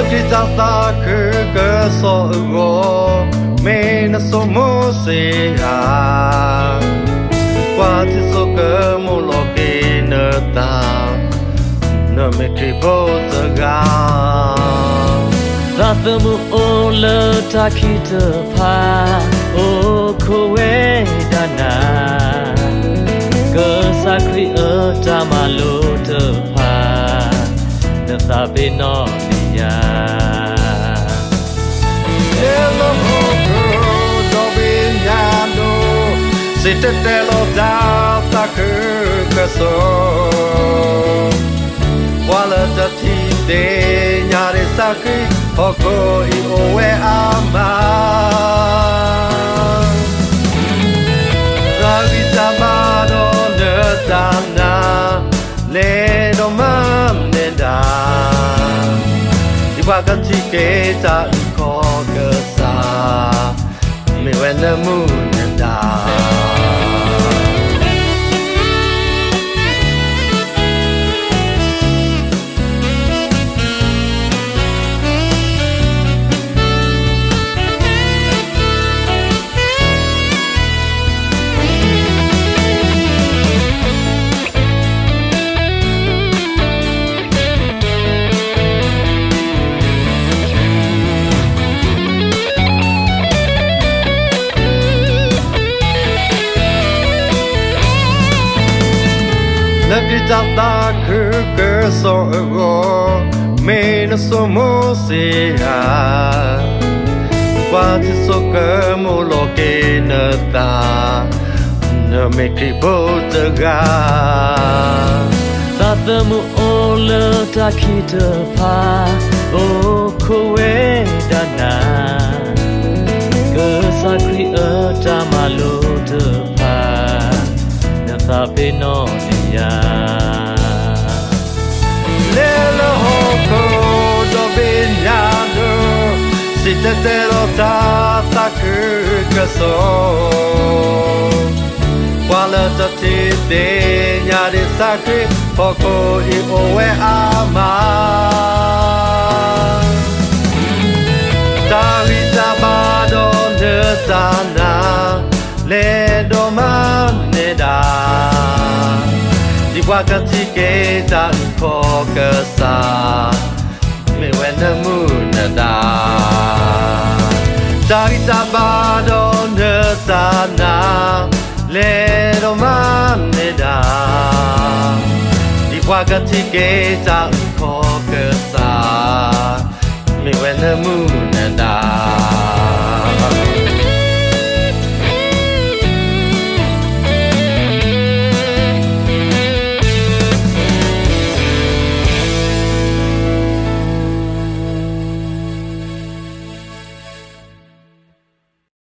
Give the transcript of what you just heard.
က့ၤတၢ်သးခုကစီၣ်အဂီၢ်, မ့ၢ်နဆိမိၣ်စ့ဧါ, ကွၢ်ထံဆိကမိၣ်လီၤက့ၤနသး, နမ့ၢ်ခရံာ်ဖိတဂၤ. သးသမူအိၣ်လၢတၢ်ခံတဖၣ်, အိၣ်ခိးဝဲဒၣ်နၤ, ကစၢ်ခရံာ်အတၢ်မၤလိာ်တဖၣ်, နသးပ့ၤနီၣ်န့ၢ်ယၤ. လၢလၢဟီၣ်ခိၣ်ဒီဘ့ၣ်ညါဒိၣ်, စံၣ်တဲၤတဲလီၤတၢ်သးခုကစီၣ်, ပှၤလၢတထံၣ်သ့ၣ်ညါဒံးကစၢ်ခရံာ်, ဟီၣ်ခိၣ်အံၤအိၣ်ဝဲအါမး. တၢ်ဂံၢ်တၢ်ဘါဒီးနတၢ်နာ်, လဲၤဒီးမၤနဲၣ်ဒၣ်, ဒ်ပှၤကထံၣ်က့ၤတၢ်အုၣ်ကီၤကစၢ်, မ့ၢ်ဝဲနမူနဒါ. လၢက့ၤတၢ်သးခုကစီၣ်အဂီၢ်, မ့ၢ်နဆိမိၣ်စ့ဧါ, ကွၢ်ထံဆိကမိၣ်လီၤက့ၤနသး, နမ့ၢ်ခရံာ်ဖိတဂၤ. သးသမူအိၣ်လၢတၢ်ခံတဖၣ်, အိၣ်ခိးဝဲဒၣ်နၤ, ကစၢ်ခရံာ်အတၢ်မၤလိာ်တဖၣ်, နသးပ့ၤနီၣ်န့ၢ်ယၤ. လဲၤလၢဟီၣ်ခိၣ်ဒီဘ့ၣ်ညါဒိၣ်, စံၣ်တဲၤတဲလီၤတၢ်သးခုကစီၣ်, ပှၤလၢတထံၣ်သ့ၣ်ညါဒံးကစၢ်ခရံာ်, ဟီၣ်ခိၣ်အံၤအိၣ်ဝဲအါမး. တၢ်ဂံၢ်တၢ်ဘါဒီးနတၢ်နာ်, လဲၤဒီးမၤနဲၣ်ဒၣ်, ဒ်ပှၤကထံၣ်က့ၤတၢ်အုၣ်ကီၤကစၢ်, မ့ၢ်ဝဲနမူနဒါ. တၢ်ဂံၢ်တၢ်ဘါဒီးနတၢ်နာ်, လဲၤဒီးမၤနဲၣ်ဒၣ်, ဒ်ပှၤကထံၣ်က့ၤတၢ်အုၣ်ကီၤကစၢ်, မ့ၢ်ဝဲနမူနဒါ.